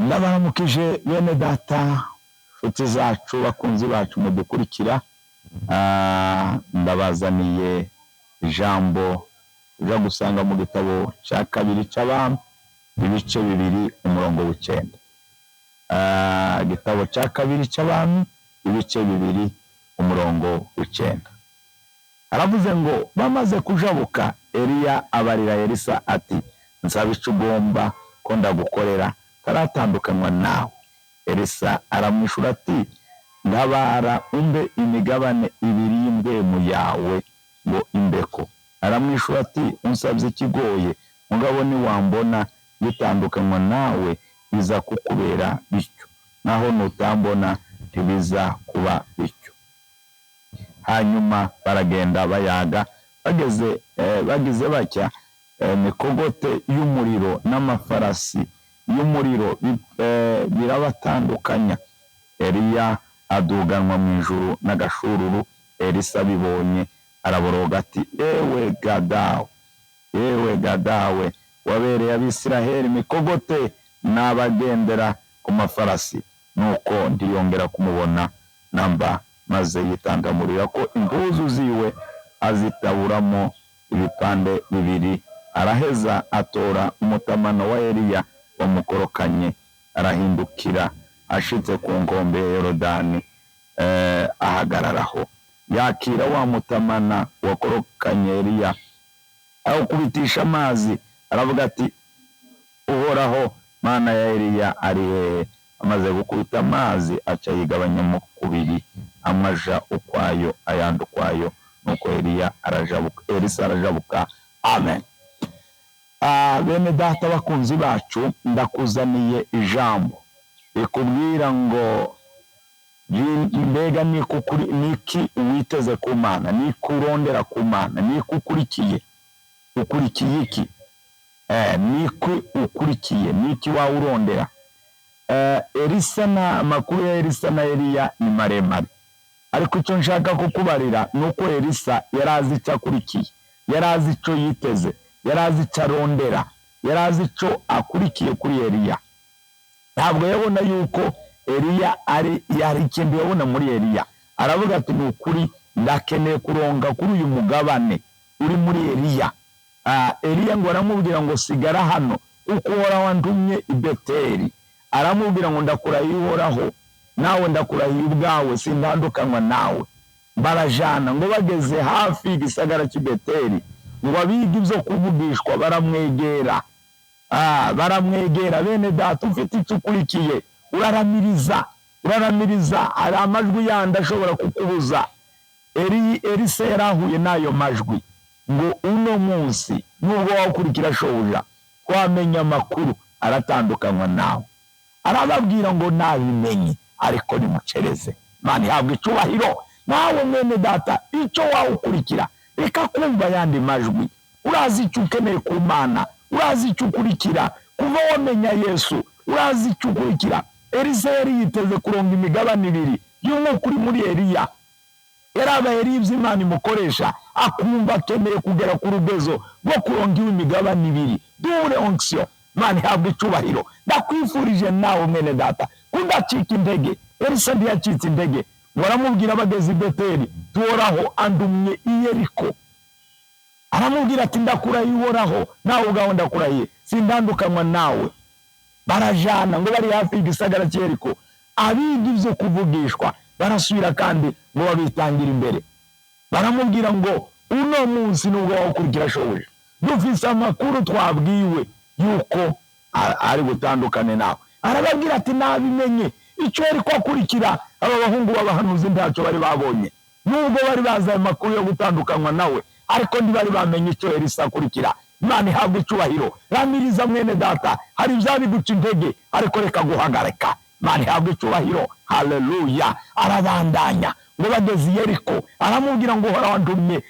Ndabaramukije bene data, nshuti zacu, bakunzi bacu mudukurikira. Ndabazaniye ijambo uja gusanga mu gitabo cya kabiri cy'Abami, ibice 2, umurongo w'9. Igitabo cya kabiri cy'Abami, ibice 2, umurongo w'9. Aravuze ngo bamaze kujabuka, Eliya abarira Elisa ati: "Nsaba icyo ugomba ko ndagukorera taratandukanywa nawe." Elisa aramwishura ati: "Ntabara umbe imigabane 2 y'imbwemu yawe ngo imbeko." Aramwishura ati: "Unsabye ikigoye, mugabo niwambona gitandukanywa nawe biza kukubera bityo, naho nutambona ntibiza kuba bityo." Hanyuma baragenda bayaga, bageze bagize batya, mikogote y'umuriro n'amafarasi y'umuriro birabatandukanya. Eliya aduganwa mu ijuru n'agashururu. Elisa abibonye araboroga ati: "Ewe gadawe, yewe gadawe, wabereye Abisiraheli mikogote n'abagendera ku mafarasi." Nuko ntiyongera kumubona namba, maze yitangamurira ko impuzu ziwe azitaburamo ibipande 2. Araheza atora umutamano wa Eliya wamukorokanye, arahindukira ashitse ku nkombe ya Yorodani, ahagararaho, yakira wa mutamana wakorokanye Eliya, awukubitisha amazi. Aravuga ati: "Uhoraho Mana ya Eliya ari hehe?" Amaze gukubita amazi, aca yigabanyamo kubiri, amwe aja ukwayo, ayandi ukwayo. Nuko Eliya arajabuka, Elisa arajabuka. Amen. Bene data, bakunzi bacu, ndakuzaniye ijambo rikubwira ngo mbega niki witeze ku Mana, niki urondera ku Mana, niki ukurikiye, ukurikiye iki? Niki ukurikiye, niki wawe urondera? Elisa na amakuru ya Elisa na Eliya ni maremare, ariko icyo nshaka kukubarira ni uko Elisa yari azi icyo akurikiye, yari azi icyo yiteze, yari azi icyo arondera, yari azi icyo akurikiye kuri Eliya. Ntabwo yabona yuko Eliya ari yari ikintu yabona muri Eliya. Aravuga ati: "Ni ukuri ndakeneye kuronga kuri uyu mugabane uri muri Eliya." Eliya ngo aramubwira ngo: "Sigara hano kuko Uhoraho antumye i Beteli." Aramubwira ngo: "Ndakurahiye Uhoraho, nawe ndakurahiye ubwawe, sindandukanywa nawe." Barajana, ngo bageze hafi y'igisagara cy'i Beteli, ngo abiga ibyo kuvugishwa baramwegera. Baramwegera. Bene data, ufite icyo ukurikiye, uraramiriza, uraramiriza. Hari amajwi yandi ashobora kukubuza. Elisa yari ahuye n'ayo majwi ngo uno munsi nubwo wawukurikira shobuja, twamenya amakuru aratandukanywa nawe. Arababwira ngo: "Nabimenye, ariko nimucereze." Imana ihabwa icubahiro. Nawe mwene data, icyo wawukurikira, reka kumva ayandi majwi. Urazi icyo ukeneye ku Mana, urazi icyo ukurikira kuva wamenya Yesu, urazi icyo ukurikira. Elisa yari yiteze kuronga imigabane 2 y'umwuka uri muri Eliya. Yarabaye yari ibyo Imana imukoresha, akumva akeneye kugera ku rugezo rwo kuronga iwe imigabane 2, double onction. Imana ihabwa icubahiro. Ndakwifurije nawe mwene data kudacika intege. Elisa ntiyacitse intege. Ngo aramubwira bageze i Beteli: "Tuhoraho andumye i Yeriko." Aramubwira ati: "Ndakurahiye Uhoraho, nawe ubwawe ndakurahiye, sindandukanywa nawe." Barajana, ngo bari hafi y'igisagara cy'Yeriko, abiga ibyo kuvugishwa barasubira kandi, ngo babitangira imbere, baramubwira ngo uno munsi nubwo wawukurikira shobuja, dufise amakuru twabwiwe yuko ari butandukane nawe. Arababwira ati: "Nabimenye." Icyo yari kwakurikira, aba bahungu b'abahanuzi ntacyo bari babonye, nubwo bari bazi ayo makuru yo gutandukanywa nawe, ariko ntibari bamenye icyo Elisa akurikira. Imana ihabwa icubahiro. Ramiriza mwene data, hari ibyabiguca intege, ariko reka guhagarika. Imana ihabwa icubahiro, haleluya. Arabandanya, ngo bageze i Yeriko, aramubwira ngo Uhoraho andumye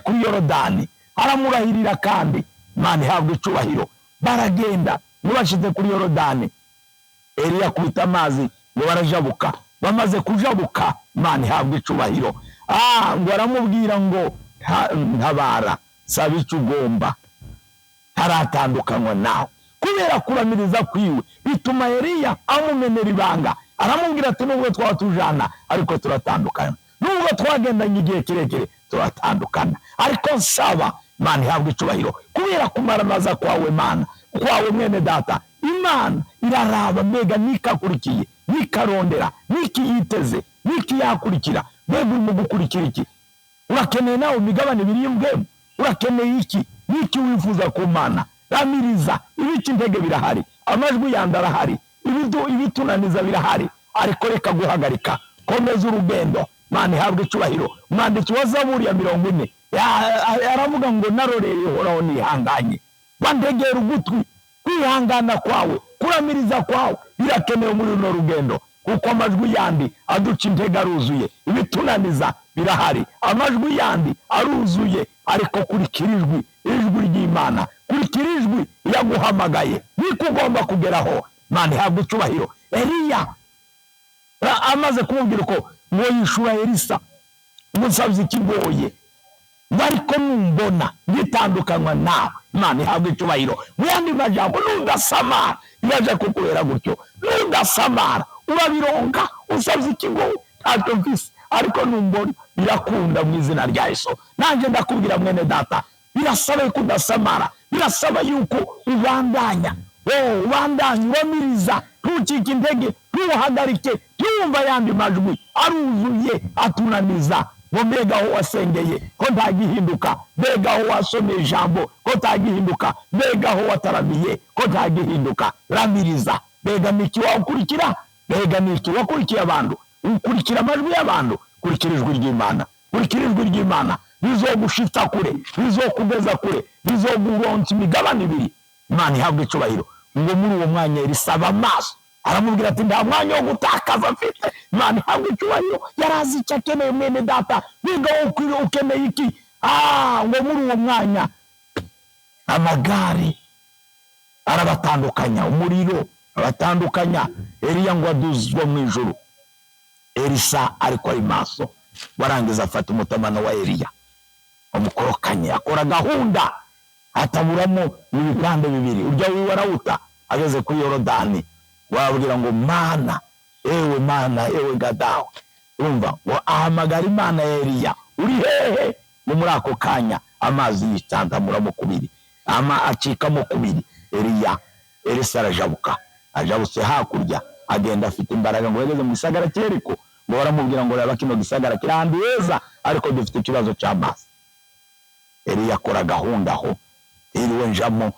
kuri Yorodani. Aramurahirira kandi. Imana ihabwa icubahiro. Baragenda, ngo bashize kuri Yorodani, Eliya akubita amazi, ngo barajabuka. Bamaze kujabuka, Imana ihabwa icubahiro, ngo aramubwira ngo: "Ntabara, saba icyo ugomba ntaratandukanywa nawe." Kubera kuramiriza kwiwe bituma Eliya amumenera ibanga, aramubwira ati nubwo twaba tujana ariko turatandukana, nubwo twagendanye igihe kirekire turatandukana, ariko nsaba Imana ihabwa icubahiro kubera kumaramaza kwawe Mana kwawe mwene data. Imana iraraba mbega nikakurikiye, nikarondera, nikiyiteze, nikiyakurikira. Mbega urimo gukurikira iki? Urakeneye nawe imigabane ibiri y'imbwemu? Urakeneye iki? Niki wifuza ku Mana? Ramiriza, ibica intege birahari, amajwi yandi arahari, ibitunaniza birahari, ariko reka guhagarika, komeza urugendo. Imana ihabwa icubahiro. Umwanditsi wa Zaburi ya 40 aravuga ngo naroreye Uhoraho nihanganye, bandegera ugutwi. Kwihangana kwawe, kuramiriza kwawe birakenewe muri runo rugendo, kuko amajwi yandi aduca intege aruzuye, ibitunaniza birahari, amajwi yandi aruzuye, ariko kurikira ijwi, ijwi ry'Imana, kurikira ijwi yaguhamagaye, niko ugomba kugeraho. Imana ihabwa icubahiro. Eliya amaze kumubwira uko, ngo yishura Elisa ngo nsabye ikigoye, ngo ariko numbona ngitandukanywa nawe. Imana ihabwa icubahiro. Mu yandi majambo, nudasamara biraja kukubera gutyo, nudasamara urabironka, usabye ikigoye ntacyo mfise, ariko numbona birakunda mu izina rya Yesu. Nanjye ndakubwira mwene data, birasaba yuko udasamara, birasaba yuko ubandanya, ubandanya uramiriza, ntucike intege, ntuhagarike, ntiwumve ayandi majwi aruzuye atunaniza, ngo mbega aho wasengeye ko ntagihinduka, mbega aho wasomye ijambo ko ntagihinduka, mbega aho wataramiye ko ntagihinduka. Ramiriza. Mbega niki wakurikira? Mbega niki wakurikiye abantu? Ukurikira amajwi y'abantu? Kurikira ijwi ry'Imana, kurikira ijwi ry'Imana, rizogushitsa kure, rizokugeza kure, rizoguronsa imigabane ibiri. Imana ihabwa icubahiro. Ngo muri uwo mwanya Elisa amaso aramubwira ati nta mwanya wo gutakaza mfite. Imana ihabwa icubahiro. Yari azi icyo akeneye mwene data. Mbega wowe ukeneye iki? Ngo muri uwo mwanya amagare arabatandukanya, umuriro abatandukanya. Eliya ngo aduzwa mu ijuru, Elisa ariko ari maso. Warangiza afata umutamana wa Eliya amukorokanye, akora gahunda, ataburamo ibipande bibiri, urya wiwe arawuta. Ageze kuri Yorodani wabwira ngo Mana, ewe Mana, ewe gadawe. Urumva ngo ahamagara Imana ya Eliya, uri hehe? Ngo muri ako kanya amazi yitanzamuramo kubiri, ama acikamo kubiri. Eliya Elisa arajabuka, ajabutse hakurya agenda afite imbaraga. Ngo yageze mu gisagara cy'Yeriko, ngo baramubwira ngo reba kino gisagara kiri ahantu heza, ariko dufite ikibazo cy'amazi. Eliya akora gahunda aho iriwe njamo,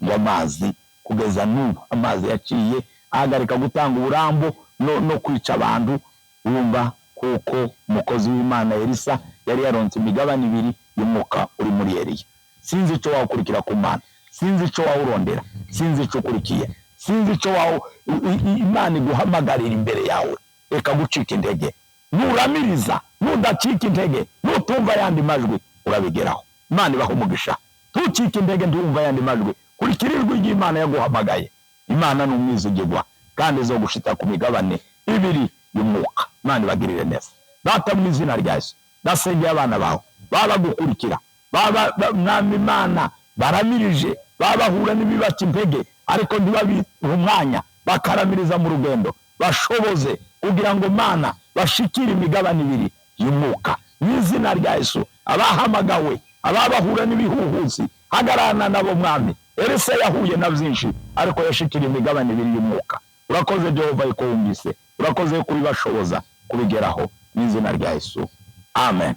ngo amazi kugeza n'ubu amazi yaciye ahagarika gutanga uburambo no kwica abantu. Wumva kuko umukozi w'Imana Elisa yari yaronse imigabane ibiri y'umwuka uri muri Eliya. Sinzi icyo wawukurikira ku Mana, sinzi icyo wawurondera, sinzi icyo ukurikiye, sinzi icyo Imana iguhamagarira imbere yawe. Reka gucika intege, nuramiriza, nudacika intege, nutumva ayandi majwi urabigeraho. Imana ibaha umugisha. Ntucike intege, ntiwumva ayandi majwi, kurikira ijwi ry'Imana yaguhamagaye. Imana ni umwizigirwa kandi zo gushita ku migabane ibiri y'umwuka. Imana ibagirire neza. Data, mu izina rya Yesu, ndasengeye abana bawe babagukurikira, baba mwami Imana baramirije, babahura n'ibibaca intege ariko ntibabihe umwanya, bakaramiriza mu rugendo, bashoboze kugira ngo Mana bashikire imigabane ibiri y'umwuka mu izina rya Yesu. Abahamagawe, ababahura n'ibihuhusi, hagararana nabo mwami. Elisa yahuye na byinshi ariko yashikira imigabane ibiri y'umwuka. Urakoze Jehova yuko wumvise, urakoze kubibashoboza kubigeraho mu izina rya Yesu, amen.